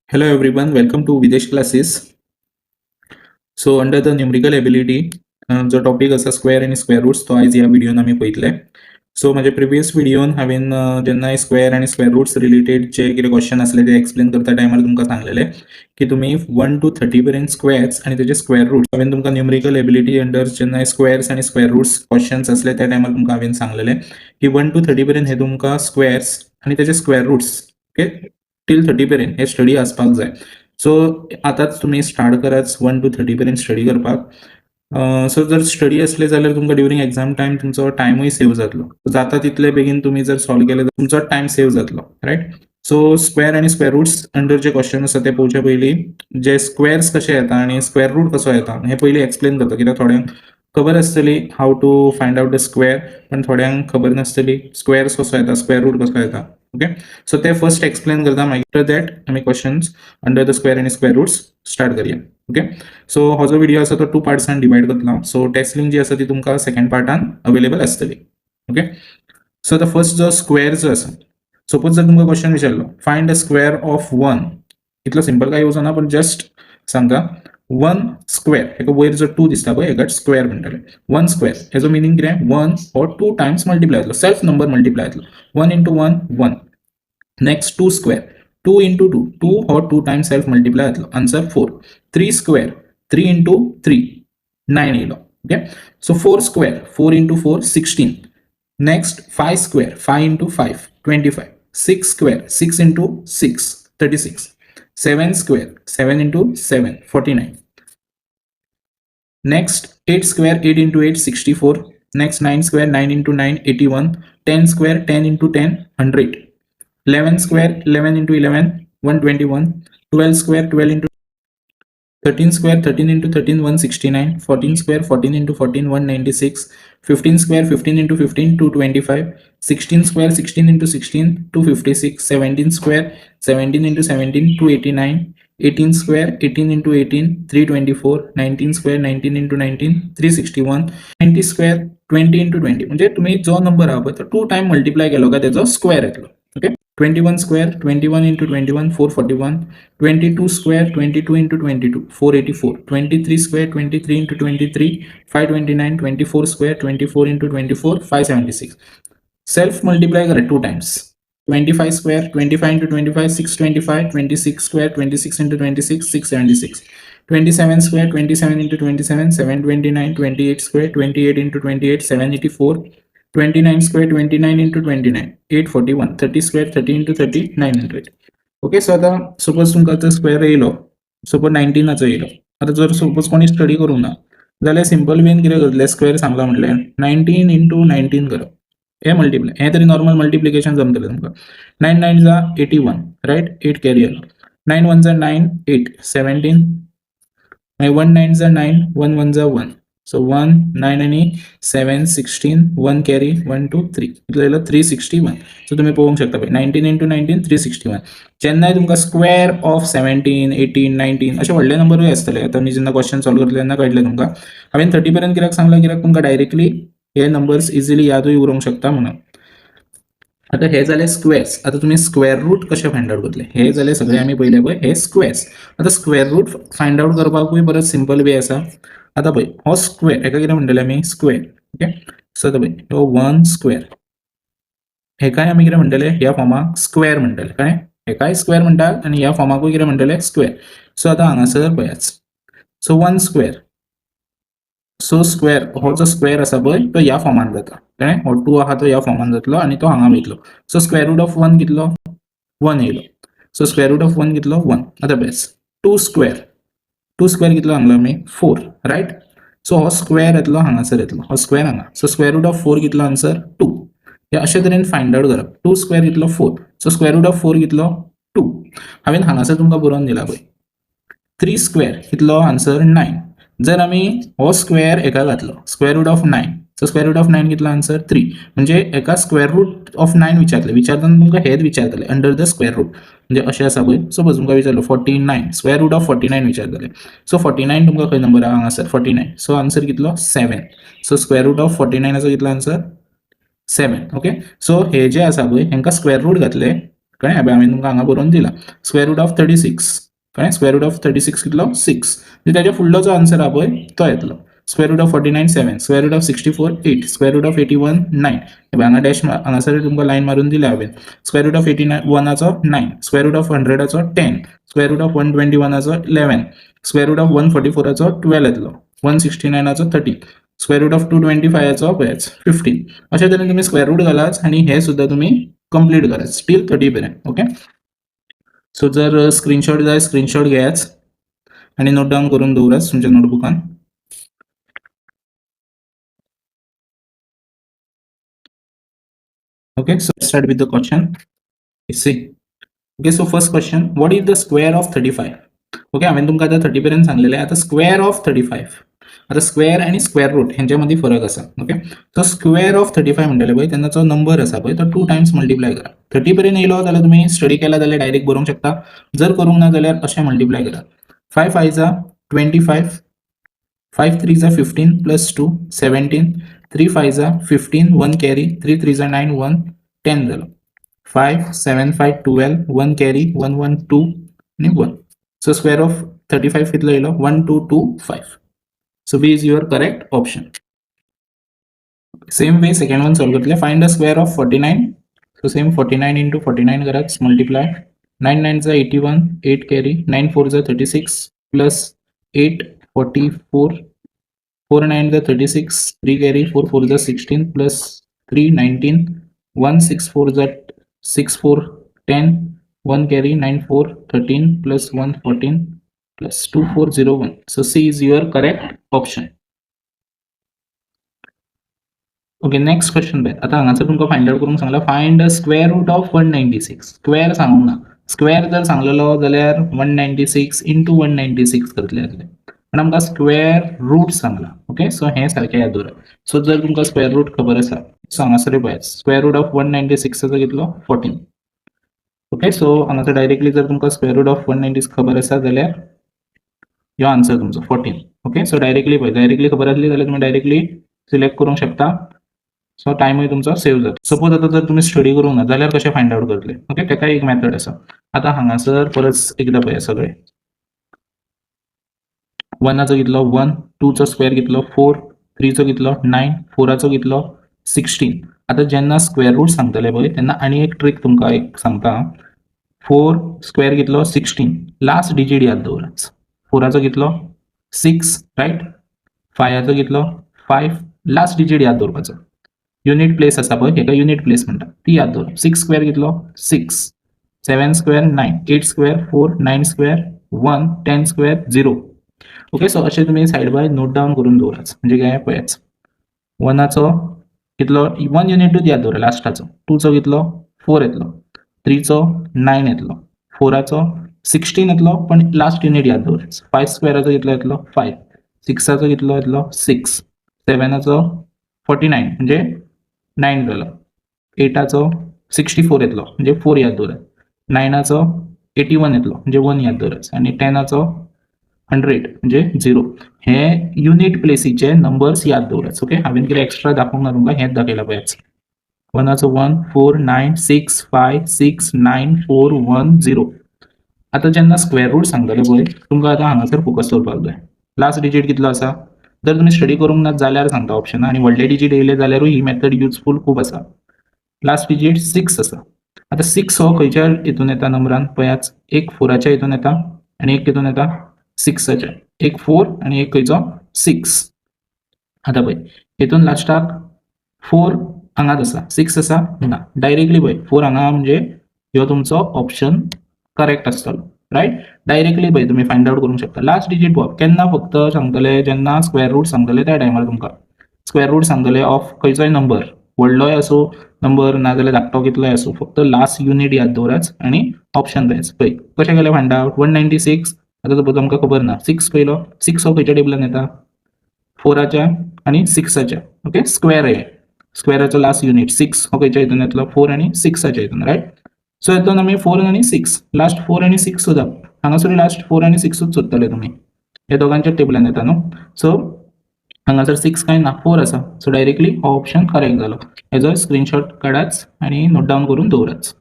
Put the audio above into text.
Hello everyone, welcome to Videsh classes. So under the numerical ability जो topic आसा square आनी square roots, तो आयज ह्या व्हिडियोन आमी पळयतले. सो म्हाज्या प्रिवियस व्हिडियोन हांवें जेन्ना स्क्वेअर आनी स्क्वेअर रुट्स रिलेटेड जे कितें क्वेश्चन आसले ते एक्सप्लेन करता टायमार तुमकां सांगलेले की तुमी 1 टू 30 पर्यंत स्क्वेअर्स आनी तेजे स्क्वेअर रूट्स. हांवें तुमकां न्युमरिकल एबिलिटी अंडर जेन्ना स्क्वेअर्स आनी स्क्वेअर रुट्स क्वेश्चन्स आसले, त्या टायमार तुमकां हांवें सांगलेले की 1 टू 30 पर्यंत हे तुमकां स्क्वेअर्स आनी तेजे square roots, okay, till 30 पर्यंत हे स्टडी आसपाक जाय. सो आतांच तुमी स्टार्ट करात 1 टू 30 पर्यंत स्टडी करपाक. सो जर स्टडी असले जाल्यार तुमकां ड्युरींग एग्जाम टायम तुमचो टायमूय सेव जातलो. जाता तितले बेगीन तुमी जर सॉल्व केले जाल्यार तुमचो टायम सेव जातलो, रायट? सो स्क्वेअर आनी स्क्वेअर रुट्स अंडर जे क्वेश्चन आसा ते पळोवचे पयलीं जे स्क्वेअर्स कशे येता आनी स्क्वेअर रूट कसो येता हें पयलीं एक्सप्लेन करता, कित्याक थोड्यांक खबर आसतली how to find out the square, पण थोड्यांक खबर नासतली स्क्वेअर्स कसो येता, स्क्वेअर रूट कसो येता. ओके, सो ते फर्स्ट एक्सप्लेन करता, मागीर that आमी क्वेश्चन्स अंडर the square आनी स्क्वेअर रुट्स स्टार्ट करया. ओके, सो हो जो व्हिडिओ आसा तो टू पार्ट्सान डिवायड करतलो हांव. सो टेस्ट लिंक जी आसा ती तुमकां सेकंड पार्टान अवेलेबल आसतली. ओके, सो the first जो स्क्वेअर जो आसा, सपोज जर तुमकां क्वेश्चन विचारलो, "Find the square of one." इतलो सिंपल काय येवचो ना, पण जस्ट सांगता. वन स्क्वेअर, हेका वयर जो टू दिसता पळय, हेका स्क्वेअर म्हणटाले. वन स्क्वेअर हेजो मिनींग कितें? वन हो टू टायम्स मल्टिप्लाय जातलो, सेल्फ नंबर मल्टिप्लाय जातलो. One into one, one. Next, two square, two into two. Two हो टू टायम्स सेल्फ मल्टिप्लाय जातलो, answer four. Three square, three into three, nine येयलो. Okay, so four square, four into four, 16. Next, five square, five into five, 25. Six square, six into six, 36. Seven square, seven into seven, 49. Next, eight square, eight into eight, 64. Next, nine square, nine into nine, 81. 10 square, 10 into 10, 100. 11 square, 11 into 11, 121. 12 square, 12 into 13 square, 13 into 13, 169. 14 square, 14 into 14, 196. 15 square, 15 into 15, 225. 16 square, 16 into 16, 256. 17 square, 17 into 17, 289. 18 square, 18 into 18, 324. 19 square, 19 into 19, 361. 20 square, 20 into 20. म्हणजे तुम्ही जो number आहा पळय तो two time multiply केलो काय तेजो square येतलो. Okay, 21 square, 21 into 21, 441. 22 square, 22 into 22, 484. 23 square, 23 into 23, 529. 24 square, 24 into 24, 576. Self multiply करा two times. 25 square, 25 into 25, 625. 26 square, 26 into 26, 676. 27 square, 27 into 27, 729. 28 square, 28 into 28, 784. 29 square, 29 into 29, 841. 30 square, 30 into 30, 900. Okay, so आता suppose तुमकां आतां square येयलो, suppose 19आचो येयलो. आतां जर suppose कोणी study करूंक ना जाल्यार सिंपल वेन कितें करतले? स्क्वेअर सांगला म्हटल्यार 19 इंटू 19 करप. हे मल्टिप्लाय, हे तरी नॉर्मल मल्टिप्लिकेशन जमतलें तुमकां. Nine nine za 81, right? Eight carry आलो. Nine one za nine, eight, 17. मागीर one nine za nine, one one za one. So one, nine आनी seven, 16. One carry, one, two, three. कितलो येयलो? 361. So तुमी पळोवंक शकता पळय, 19 into 19, 361. जेन्नाय तुमकां स्क्वेअर ऑफ 17, 18, 19 अशे व्हडले नंबरूय आसतले. आतां मी जेन्ना क्वेश्चन सॉल्व करतले तेन्ना कळटलें तुमकां. हांवें 30 पर्यंत कित्याक सांगलां? कित्याक तुमकां डायरेक्टली हे नंबर्स इजिली यादूय उरोंक शकता म्हणून. आता हे जाले स्क्वेअर्स. आता तुम्ही स्क्वेअर रूट कशें फायंड आउट करतले? हे जाले सगळे आमी पयले पळय हे स्क्वेअर्स. आतां स्क्वेअर रूट फायंड आउट करपाकूय बरोच सिंपल वे आसा. आतां पळय, हो स्क्वेअर, हेका कितें म्हणटले आमी? स्क्वेअर. ओके, सो आतां पळय, हो वन स्क्वेअर, हेकाय आमी कितें म्हणटले? ह्या फॉर्माक स्क्वेअर म्हणटले. कळ्ळें? हेकाय स्क्वेअर म्हणटात आनी ह्या फॉर्माकूय कितें म्हणटले? स्क्वेअर. सो आतां हांगासर पळयात. So one square, so square, हो जो स्क्वेअर आसा पळय तो ह्या फॉर्मान जाता. कळ्ळें? हो टू आहा तो ह्या फॉर्मान जातलो आनी तो हांगा वयतलो. So square root of one कितलो? वन येयलो. So square root of one कितलो? वन. आतां base two square. Two square कितलो सांगलो आमी? Four, right? सो हो स्क्वेअर येतलो, हांगासर येतलो हो स्क्वेअर हांगा. So square root of four कितलो? Answer two. हे अशे तरेन फायंड आउट करप. टू स्क्वेअर कितलो? Four. So square root of four कितलो? टू. हांवें हांगासर तुमकां बरोवन दिला पळय. थ्री स्क्वेअर कितलो? Answer nine. जर आमी हो स्क्वेअर हेका घातलो, square root of nine, so square root of nine कितलो? Answer three. म्हणजे एका स्क्वेअर रूट ऑफ नायन विचारतले. विचारतना तुमकां हेच विचारतले, अंडर the square root. म्हणजे अशें आसा पळय, सपोज तुमकां विचारलो 49, square root of 49 विचारतले. सो 49 तुमकां खंय नंबर आहा? हांगासर 49. सो आन्सर कितलो? Seven. So square root of 49आचो कितलो आन्सर? सेवन. ओके, सो हे जे आसा पळय, हेंकां स्क्वेअर रूट घातले. कळ्ळें? हांवें तुमकां हांगा बरोवन दिला स्क्वेअर रूट ऑफ 36. कळ्ळें? स्क्वेअर रूट ऑफ 36 कितलो? 6. म्हणजे ताच्या फुडलो जो आन्सर आहा पळय तो येतलो. Square root of 49 7, square root of 64 8, square root of 81 9. हांगा डॅश हांगासर तुमकां लायन मारून दिल्या हांवें. स्क्वेअर रूट ऑफ 81आचो 9, स्क्वेअर रूट ऑफ 100आचो 10, स्क्वेअर रूट ऑफ 121आचो 11, स्क्वेअर रूट ऑफ 144आचो 12 येतलो, 169आचो 13, स्क्वेअर रूट ऑफ 225आचो पळयात 15. अशा तरेन तुमी स्क्वेअर रूट घालात आनी हे सुद्दां तुमी कंप्लीट करात स्टील 30 पर्यंत. ओके, सो जर स्क्रीनशॉट जाय स्क्रीनशॉट घेयात आनी नोट डावन करून दवरात तुमच्या नोटबुकान. Okay, so let's start with the question. See, okay, so first question, what is the square of 35? Okay, हांवें तुमकां आतां 30 पर्यंत सांगलेलें. आतां स्क्वेअर ऑफ 35, आतां स्क्वेअर आनी स्क्वेअर रूट हेंच्या मदीं फरक आसा. ओके, सो स्क्वेअर ऑफ 35 म्हणटले पळय तेन्ना जो नंबर आसा पळय तो 2 टायम्स मल्टिप्लाय करा. 30 पर्यंत येयलो जाल्यार तुमी स्टडी केला जाल्यार डायरेक्ट बरोवंक शकता, जर करूंक ना जाल्यार अशें मल्टिप्लाय करा. 5 5 जा 25, 5 3 जा 15 प्लस 2 17, 3 5 जा 15 1 कॅरी, 3 3 जा 9 1 10 जालो. 5 7 5 12 1 कॅरी 1 1 2 आनी 1. सो स्क्वेअर ऑफ 35 कितलो येयलो? 1 2 2 5. So B is your correct option. Same way second one solve करतले. Find the square of 49. So same 49 into 49 करात मल्टिप्लाय. 9 9 जा 81 8 कॅरी, 9 4 जा 36 प्लस 8 44, 4 9 जा 36 3 कॅरी, 4 4 जा 16 प्लस 3 19, 1 6 4 जा 6 4 10 1 carry, 9 4 13 plus 1 14 plus 2 4 0 1. So C is your correct option. Okay, next question पळय. आतां हांगासर तुमकां फायंड आवट करूंक सांगला find the square root of 196. Square सांगूंक ना, स्क्वेअर जर सांगलेलो जाल्यार 196 इंटू 196 करतले आसले, पण आमकां स्क्वेअर रूट सांगला. ओके, सो हें सारकें याद दवरात. सो जर तुमकां स्क्वेअर रूट खबर आसा, सो हांगासर पळयात स्क्वेअर रूट ऑफ 196आचो कितलो? 14. ओके, सो हांगासर डायरेक्टली जर तुमकां स्क्वेअर रूट ऑफ 196 खबर आसा जाल्यार ह्यो आन्सर तुमचो 14. ओके, सो डायरेक्टली पळय, डायरेक्टली खबर आसली जाल्यार तुमी डायरेक्टली सिलेक्ट करूंक शकता. सो टायमूय तुमचो सेव जाता. सपोज आतां जर तुमी स्टडी करूंक ना जाल्यार कशें फायंड आवट करतले? ओके, ताका एक मेथड आसा. आतां हांगासर परत एकदां पळया सगळें. 1आचो कितलो 1, 2चो स्क्वेअर कितलो 4, 3चो कितलो 9, 4आचो कितलो 16. आतां जेन्ना स्क्वेअर रूट सांगतले पळय तेन्ना आनी एक ट्रीक तुमकां एक सांगता. 4 स्क्वेअर कितलो 16, लास्ट डिजीट याद दवरात. 4आचो कितलो 6, रायट? 5आचो कितलो 5, लास्ट डिजीट याद दवरपाचो. युनिट प्लेस आसा पळय हेका युनिट प्लेस म्हणटा, ती याद दवर. 6 स्क्वेअर कितलो 6, 7 square 9, 8 square 4, 9 square 1, 10 square 0. Okay, so अशें तुमी सायड बाय नोट डावन करून दवरात. म्हणजे काय पळयात 1आचो कितलो 1 युनिटूच याद दवरा लास्टाचो. 2चो कितलो 4 येतलो, 3चो 9 येतलो, 4आचो 16 येतलो, पण लास्ट युनिट याद दवरात. 5 स्क्वेअराचो कितलो येतलो 5, 6आचो कितलो येतलो 6, 7आचो 49 म्हणजे 9 जालो, 8आचो 64 येतलो म्हणजे 4 याद दवरात, 9आचो 81 येतलो म्हणजे 1 याद दवरात, आनी 10आचो 100 म्हणजे 0. हे युनिट प्लेसीचे नंबर्स याद दवरात. ओके, हांवें कितें एक्स्ट्रा दाखोवंक ना तुमकां, हेंच दाखयलां पळयात. 1आचो 1 4 9 6 5 6 9 4 1 0. आतां जेन्ना स्क्वेअर रूट सांगतले पळय तुमकां आतां हांगासर फोकस दवरपाक जाय. लास्ट डिजीट कितलो आसा, जर तुमी स्टडी करूंक ना जाल्यार सांगता ऑप्शन, आनी व्हडले डिजीट येयले जाल्यारूय ही मेथड युजफूल खूब आसा. लास्ट डिजीट 6 आसा. आतां 6 हो खंयच्या हितून येता नंबरान पळयात, एक 4आच्या हितून येता आनी एक हितून येता 6आच्या, एक 4 आनी एक खंयचो 6. आतां पळय हितून लास्टाक 4 हांगाच आसा, 6 आसा ना, डायरेक्टली पळय 4 हांगा म्हणजे ह्यो तुमचो ऑप्शन करेक्ट आसतलो, रायट? डायरेक्टली पळय तुमी फायंड आवट करूंक शकता. लास्ट डिजीट पळोवप केन्ना फक्त सांगतले जेन्ना स्क्वेअर रूट सांगतले त्या टायमार तुमकां स्क्वेअर रूट सांगतले ऑफ खंयचोय नंबर, व्हडलोय आसूं नंबर नाजाल्यार धाकटो कितलोय आसूं, फक्त लास्ट युनिट याद दवरात आनी ऑप्शन पळयात. पळय कशें केलें फायंड आवट 196. आतां सपोज आमकां खबर ना 6 पयलो, 6 हो खंयच्या टेबलान येता 4आच्या आनी 6आच्या. ओके, स्क्वेअर आहे, स्क्वेअराचो लास्ट युनिट 6 हो खंयच्या हितून येतलो 4 आनी 6आच्या हितून, रायट? सो हितून आमी 4 आनी 6, लास्ट 4 आनी 6 सोदप. हांगासर लास्ट 4 आनी 6ूच सोदतले तुमी, हे दोगांच्या टेबलान येता न्हू. सो हांगासर 6 काय ना 4 आसा, सो डायरेक्टली हो ऑप्शन करेक्ट जालो. हेजो स्क्रीनशॉट काडाच आनी नोट डावन करून दवराच.